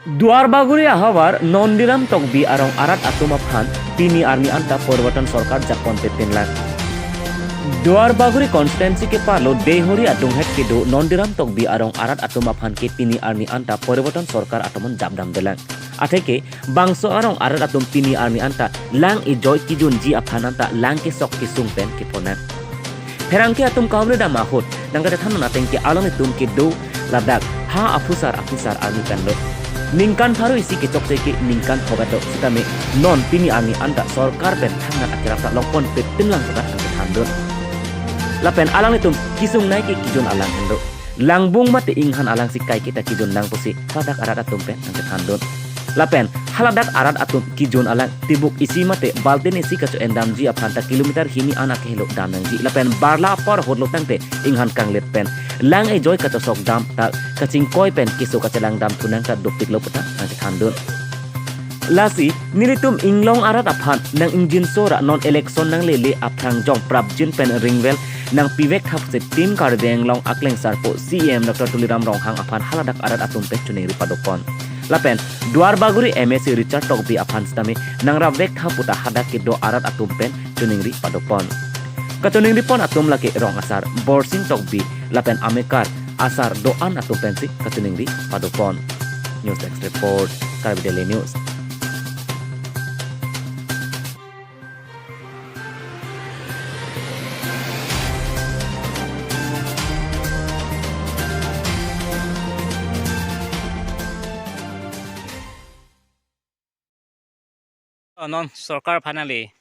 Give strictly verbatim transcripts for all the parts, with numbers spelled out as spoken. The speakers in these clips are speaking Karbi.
Duarbagori ahavar Nondiram Tokbi arong arat atum aphan pini arni anta Poriborton Sorkar jakon pepinlang. Duarbagori constituency kepalo Deihori adunghet kedo Nondiram Tokbi arong arat atum aphan ke pini arni anta Poriborton Sorkar atum japdam delang. Atheke bangso arong arat atum pini arni anta lang ejoi kejunji aphan anta lang kesok kesung pen keponang. Pherangke atum kahumri dam ahut nangkachethan ateng ke alanglitum kedo ladak ha aphusar aphisar arni pen lo. Ningkan pharo isi kechokche ke ningkan hobet do sitame non pini arni anta sorkar pen thangnat akerap ta longpon pepinlang puta nangkethandun. Lapen alanglitum kesung nai ke kejun alang hendo. Langbung mate inghan alang si kai kita kejun nang pusi ladak arat atum pen nangkethandun. Lapen haladak arat atum kejun alang tibuk isi mate baltin isi kacho-en damji aphan ta kilometer hini an akehelo dam nangji. Lapen barla apor hotlo tangte inghan kanglit pen lang ejoi kachosok dam ta kachingkoi pen keso kachelang dam thunang ta dopiklo puta nangkethandun. Lasi nelitum inglong arat aphan nang ingjinso ra non election nanglele aphrang jong prapjin pen ringvel nangpivek thap si Team Karbi Anglong akleng sarpo C E M Doctor Tuliram Ronghang aphan haladak arat atum pen choningri padopon. Lapen Duarbagori M A C Richard Tokbi aphan sitame nangrapvek thap puta hadak kedo arat atum pen choningri padopon. Kachoningri pon atum lake rong asar Borsing Tokbi lapen amekar asar do-an atum pensi kachoningri padopon. News Desk Report, Karbi Daily News. Oh, non sorkar aphan nangli,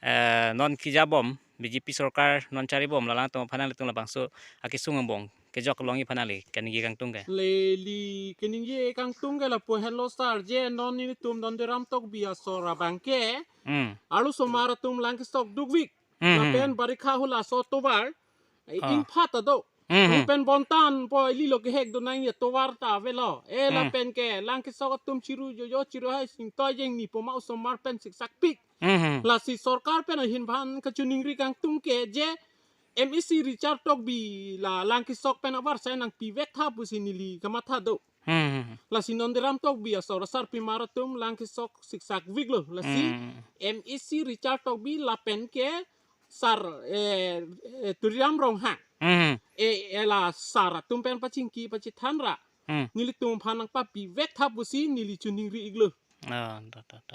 eh, non kejabom B J P sorkar non charibom lalang atum aphan nanglitum labangso akesung angbong kejok longji aphan nangli kaningje kangtung ke? Neli kaningje kangtung ke lapu henlo sar, je non nelitum Nondiram Tokbi asor abang ke Hmm. arlo osomar atum lang kesok dukvik. Hmm, hmm. Lapen barikha hula so tovar. Ah. Ingphat ta do. Hmm, hmm. Pen bontan po ili lo kehek do nang ya tovar ta avelo. E Hmm. lapen ke lang kesok atum chiru jojo chiru hai singtoi jengni poma osomar pen siksak pik. Hmm, hmm. Lasi sorkar pen ahin aphan kachoningri kangtung ke je M A C Richard Tokbi la lang kesok pen abar sai nangpivek thap pusi neli kamatha do. Hmm, hmm, hmm. Lasi Nondiram Tokbi asor asarpimar atum lang kesok siksak viklo. Lasi Hmm. M A C Richard Tokbi lapen ke sar, eh, eh, Tuliram Ronghang. Hmm. Eh, eh, la sar atum pen pachingki pachethan ra. Hmm. Nelitum aphan nangpapivek thap pusi neli choningri iklo. Ah, to, to, to.